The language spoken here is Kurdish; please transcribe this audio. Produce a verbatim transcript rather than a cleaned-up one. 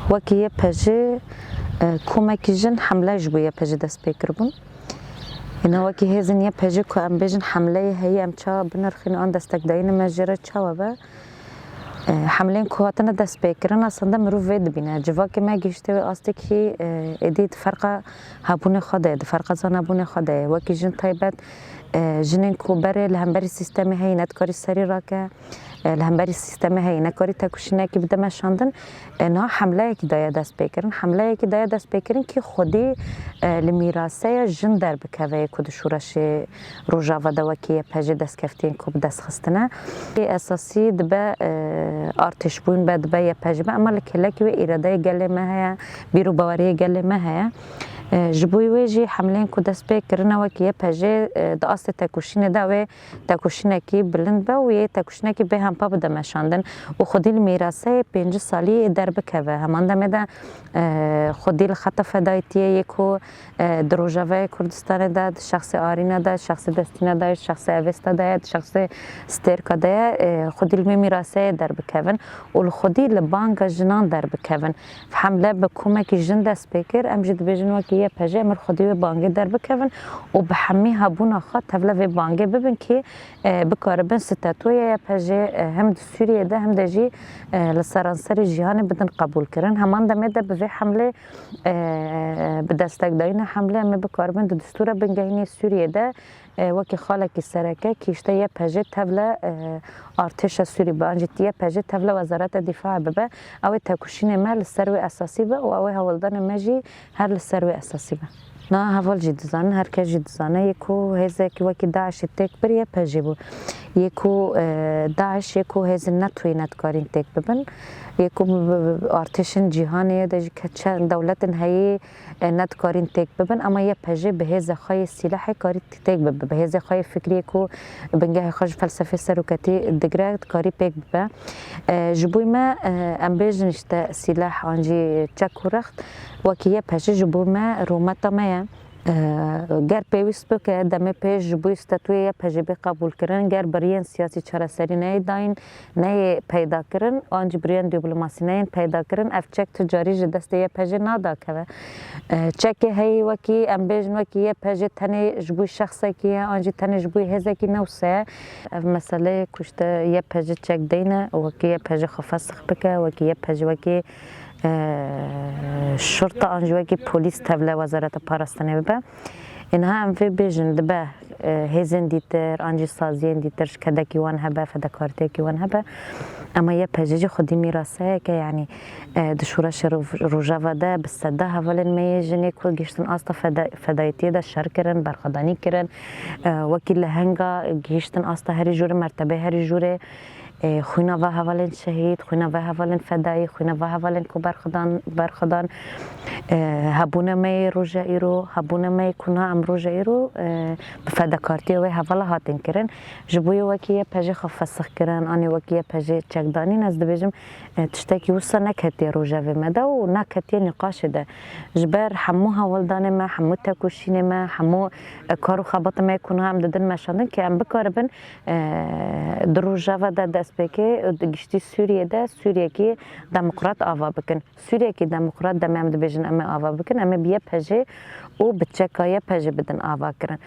Wekî Y P J, e, komekî jin hemle ji bo Y P J dest pê kiribûn. Hîna wekî hêzên Y P J ku em bêjin hemleyê heyî, em çawa binirxînin an destekdayîna me jê re çawa be? E, hemleyên ku hatine dest pê kirin, aslında mirov vê dibîne. Civakê me gihişte wê astekî, e, êdî di ferqa hebûnê xwe de ye, di ferqa zanebûnê xwe de ye. Wekî jin taybet, e, jinên ku berê li hemberî sîstemê heyî, ne dikarî serî rake, e, li hemberî sîstemê heyî, nekarî tekuşînekî bide meşandin, e, niha hemleyekî daye dest pê kirin. Hemleyekî daye dest pê kirin kî xwedî, e, li mîraseya jin derbikeve yê ku di şûreşê Rojava de wekî Y P J destkeftiyên ku bi dest xistine. Yê esasî dibe, e, artêşbûn be, dibe Y P J be, ema li kêlekî wê îradeyê gelê me heye, bîr û baweriyê gelê me heye. E, ji bo wê jî hemleyên ku dest pê kirine wekî Y P J, e, di astê tekoşînê de wê tekoşînekî bilind be û yê tekoşînekî bê hempa bide meşandin û xwedî li mîraseyê pêncî salî derbikeve. Heman demê de, e, xwedî li xeta fedayîtiyê yê ku, e, di Rojavayê Kurdistanê de, di şexsê Arîna de, şexsê Destîna de, şexsê Avesta de ye, di şexsê Stêrka de ye, e, xwedî li wê mîraseyê derbikevin û li xwedî li banga jinan derbikevin. Hemle bi komekî jin dest pê kir, em jî dibêjin wekî Y P J, em li xwedî wê bangê derbikevin û bi hemî hebûna xwe tevle vê bangê bibin kî, e, bikaribin statûya Y P J, e, hem di Sûriyê de hem de jî, e, li seranserê cîhanê bidin qebûlkirin. Heman demê de bi vê hemlê, e, bi destekdayîna hemlê em ê bikaribin di distûra bingehînê Sûriyê de, e, wekî xalekî sereke kî işte Y P J tevle, e, artêşa Sûrî be, an jî Y P J tevle Wezareta Dîfaê bibe, ew ê tekoşînê me li ser wê esasî be û ew ê hewldanê me jî her li ser wê esasî be. Na heval jî dizanin, her kes jî dizane, yê ku hêzekî wekî DAIŞê têk bir Y P J bû. Yê ku, e, DAIŞ yê ku hêzên NATOyê nedikarîn têk bibin. Yê ku bi, bi, bi artêşên cîhanê ye de jî ke çend dewletên heyî, e, nedikarîn têk bibin, ema Y P J bi hêzê xwe yê sîlehê karî têk bibe, bi hêzê xwe yê fikriyê ku bingehê xwe ji felsefê seroketî digre, dikarî pêk bibe. E, ji bo me, e, em bêjin işte sîleh an jî çek û rext, wekî Y P J ji bo me rûmeta me ye. E, ger pêwîst bike, demê pêş ji bo statûyê Y P J bê qebûlkirin, ger biriyên siyasî çareserî neyê dayîn, neyê peyda kirin, an jî biriyên dîplomasî neyên peyda kirin, ev çek tu carî ji destê Y P J nadakeve. E, çekê heyî wekî, em bêjin wekî Y P J tenê ji bo şexsekî ye, an jî tenê ji bo hêzekî ne wisa ye. Ev meseleyê ku işte Y P J çek deyne, wekî Y P J xwe fesix bike, wekî Y P J wekî, e, şurta an jî wekî polîs tevle Wezareta Parastinê bibe. Ê niha em vê bêjin dibe, e, hêzên dîtir, an jî saziyên dîtir ji kedekî wan hebe, fedekartiyekî wan hebe. Ema Y P J jî xwedî mîraseyeke, yanî, e, di şûreşê Roj-, Rojava de bi seda hevalên me yê jinê ku gihiştin asta feda-, fedayîtiyê de şer kirin, berxwedanî kirin, e, wekî lehenga gihiştin asta herî jûrê, mertebê herî jûrê, e, xwîna va hevalên şehîd, xwîna va hevalên fedayî, xwîna va hevalên ku berxwedan, berxwedan, e, hebûna me yê roja îro, hebûna me yê ku na em roja îro, e, bi fedekartiya wê hevala hatin kirin. Ji bo yê wekî Y P J xwe fesix kirin, anê wekî Y P J çek danîn, ez dibêjim, e, tiştekî wisa neketiye rojevê me de û neketiye nîqaşê de. Ji ber hemû hewldanê me, hemû tekoşînê me, hemû, e, kar û xebatê me ku niha em didin meşandin, kê em bikaribin, e, di rojeva de destpêkê, di giştî Sûriyê de Sûriyekî demokrat ava bikin. Sûriyekî demokrat demê em dibêjin em ê ava bikin, em ê bi Y P J û bi çeka Y P J bidin ava kirin.